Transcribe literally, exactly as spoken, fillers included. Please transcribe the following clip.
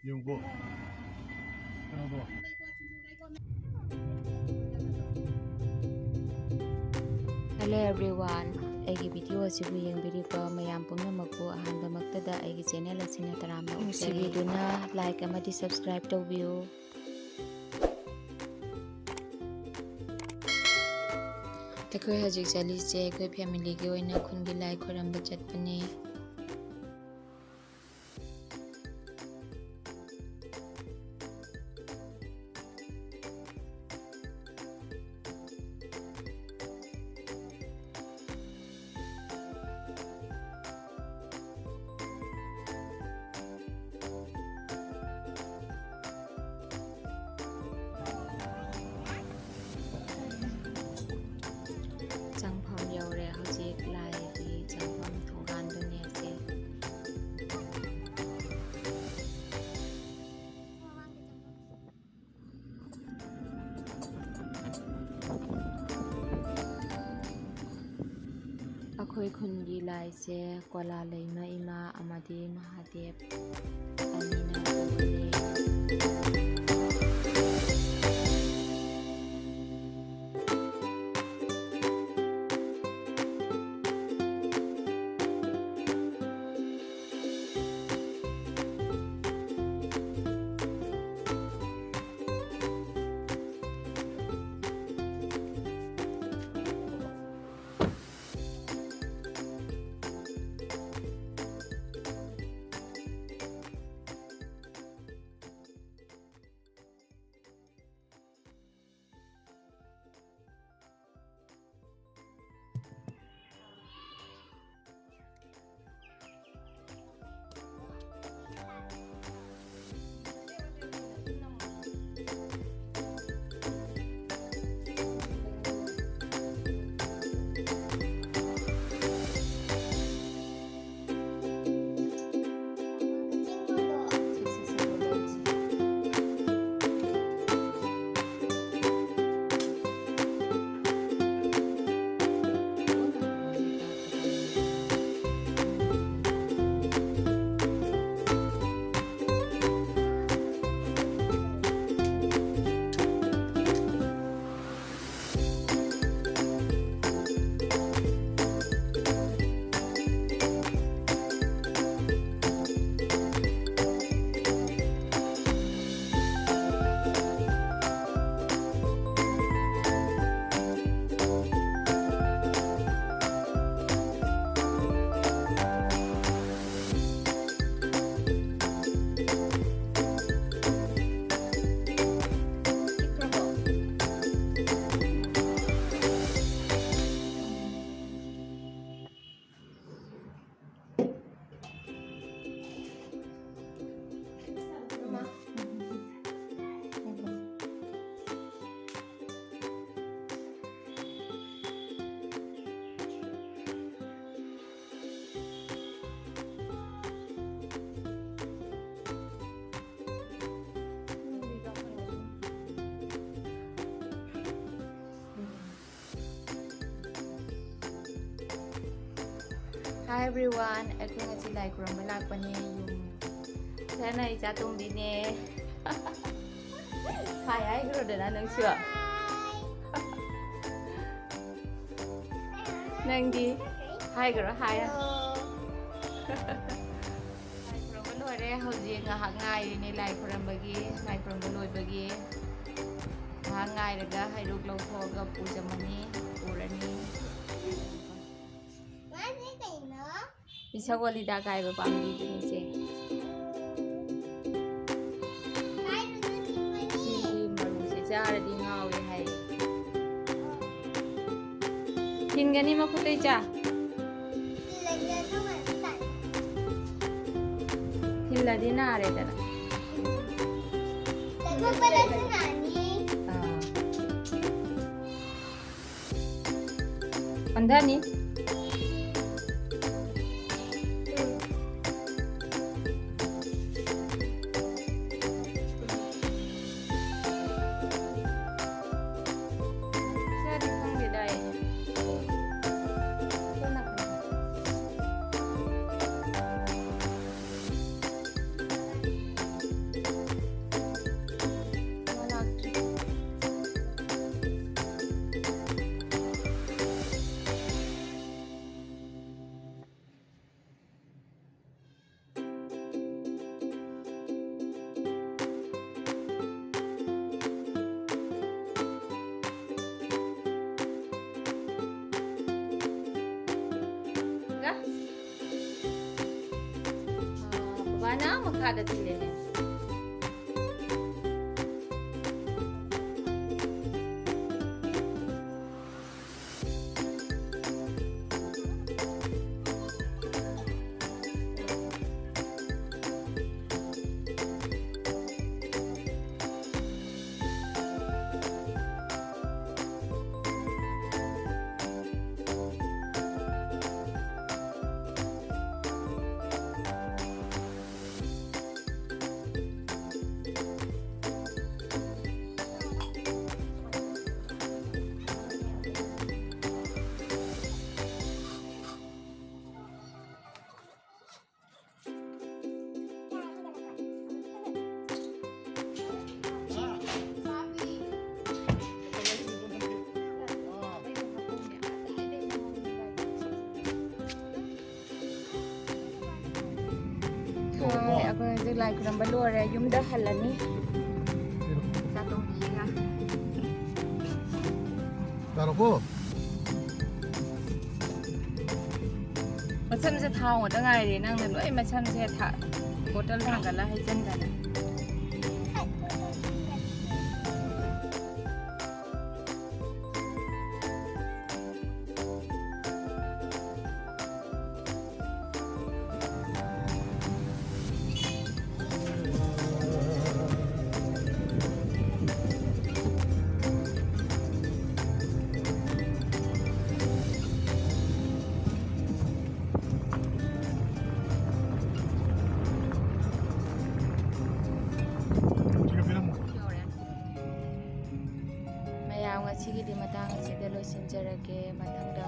ꯌꯦꯡꯉꯨꯀꯣ꯫ ꯀꯩꯅꯣꯗꯣ꯫ Hello everyone, ꯑꯩꯒꯤ video ꯑꯁꯤꯕꯨ ꯌꯦꯡꯕꯤꯔꯤꯕ ꯃꯌꯥꯝ ꯄꯨꯝꯅꯃꯛꯄꯨ ꯑꯍꯥꯟꯕꯃꯛꯇꯗ ꯑꯩꯒꯤ channel ꯑꯁꯤꯅ ꯇꯔꯥꯝꯅ ꯑꯣꯛꯆꯔꯤ꯫ ꯅꯨꯡꯁꯤꯕꯤꯗꯨꯅ like ꯑꯃꯗꯤ subscribe ꯇꯧꯕꯤꯌꯨ꯫ ꯑꯩꯈꯣꯏ ꯍꯧꯖꯤꯛ ꯆꯠꯂꯤꯁꯦ ꯑꯩꯈꯣꯏ familyꯒꯤ ꯑꯣꯏꯅ ꯈꯨꯟꯒꯤ ꯂꯥꯏ ꯈꯣꯏꯔꯝꯕ ꯆꯠꯄꯅꯦ꯫ ꯆꯪꯐꯝ ꯌꯧꯔꯦ꯫ ꯍꯧꯖꯤꯛ ꯂꯥꯏꯒꯤ ꯆꯪꯐꯝ ꯊꯣꯡꯒꯥꯟꯗꯨꯅꯦ ꯑꯁꯦ꯫ ꯑꯩꯈꯣꯏ ꯈꯨꯟꯒꯤ ꯂꯥꯏꯁꯦ ꯀꯣꯂꯥ ꯂꯩꯃ ꯏꯃꯥ ꯑꯃꯗꯤ ꯃꯍꯥꯗꯦꯕ ꯑꯅꯤꯅ ꯀꯧꯕꯅꯦ꯫ Hi everyone, ꯑꯩꯈꯣꯏ ꯉꯁꯤ ꯂꯥꯏ ꯈꯨꯔꯨꯝꯕ ꯂꯥꯛꯄꯅꯦ ꯌꯨꯝ꯫ ꯁꯅ ꯏꯆꯥ ꯇꯣꯝꯕꯤꯅꯦ꯫ Hi ꯍꯥꯏꯈ꯭ꯔꯣꯗꯅ ꯅꯪꯁꯨ꯫ ꯅꯪꯗꯤ ꯍꯥꯏꯈ꯭ꯔꯣ, hi꯫ ꯂꯥꯏ ꯈꯨꯔꯨꯝꯕ ꯂꯣꯏꯔꯦ, ꯍꯧꯖꯤꯛ ꯉꯥꯏꯍꯥꯛ ꯉꯥꯏꯔꯤꯅꯦ ꯂꯥꯏ ꯈꯨꯔꯨꯝꯕꯒꯤ, ꯂꯥꯏ ꯈꯨꯔꯨꯝꯕ ꯂꯣꯏꯕꯒꯤ꯫ ꯉꯥꯏꯍꯥꯛ ꯉꯥꯏꯔꯒ ꯍꯩꯔꯨꯛ ꯂꯧꯊꯣꯛꯑꯒ ꯄꯨꯖꯃꯅꯤ, ꯄꯨꯔꯅꯤ꯫ ꯏꯁꯛ ꯋꯥꯂꯤꯗꯥ ꯀꯥꯏꯕ ꯄꯥꯝꯕꯤꯗꯨꯅꯤ ꯏꯆꯦ꯫ ꯁꯤꯒꯤ ꯃꯔꯨꯁꯦ ꯆꯥꯔꯗꯤ ꯉꯥꯎꯋꯦ ꯍꯥꯏ꯫ ꯊꯤꯟꯒꯅꯤ ꯃꯈꯨꯠꯇ ꯏꯆꯥ꯫ ꯊꯤꯜꯂꯗꯤ ꯅꯥꯔꯦꯗꯅ꯫ ꯑꯥ꯫ ꯄꯟꯊꯅꯤ꯫ ꯁꯤꯗꯤ ꯈꯪꯗꯦꯗ ꯑꯩ꯫ ꯕꯕꯥꯅ ꯃꯈꯥꯗ ꯊꯤꯜꯂꯦꯅꯦ꯫ ꯂꯥꯏ ꯈꯨꯔꯝꯕ ꯂꯣꯏꯔꯦ, ꯌꯨꯝꯗ ꯍꯜꯂꯅꯤ꯫ ꯆꯥꯇꯣꯝꯕꯤꯒ꯫ ꯇꯥꯔꯣꯀꯣ꯫ ꯃꯁꯝꯁꯦ ꯊꯥꯎ ꯉꯥꯛꯇ ꯉꯥꯏꯔꯦ꯫ ꯅꯪꯅ ꯂꯣꯏ ꯃꯁꯝꯁꯦ ꯊꯥ-, ꯕꯣꯇꯜ ꯊꯥꯡꯒꯠꯂ ꯍꯩꯖꯤꯟꯗꯅ꯫ ꯃꯌꯥꯝ, ꯉꯁꯤꯒꯤꯗꯤ ꯃꯇꯥꯡ ꯑꯁꯤꯗ ꯂꯣꯏꯁꯤꯟꯖꯔꯒꯦ꯫ ꯃꯊꯪꯗ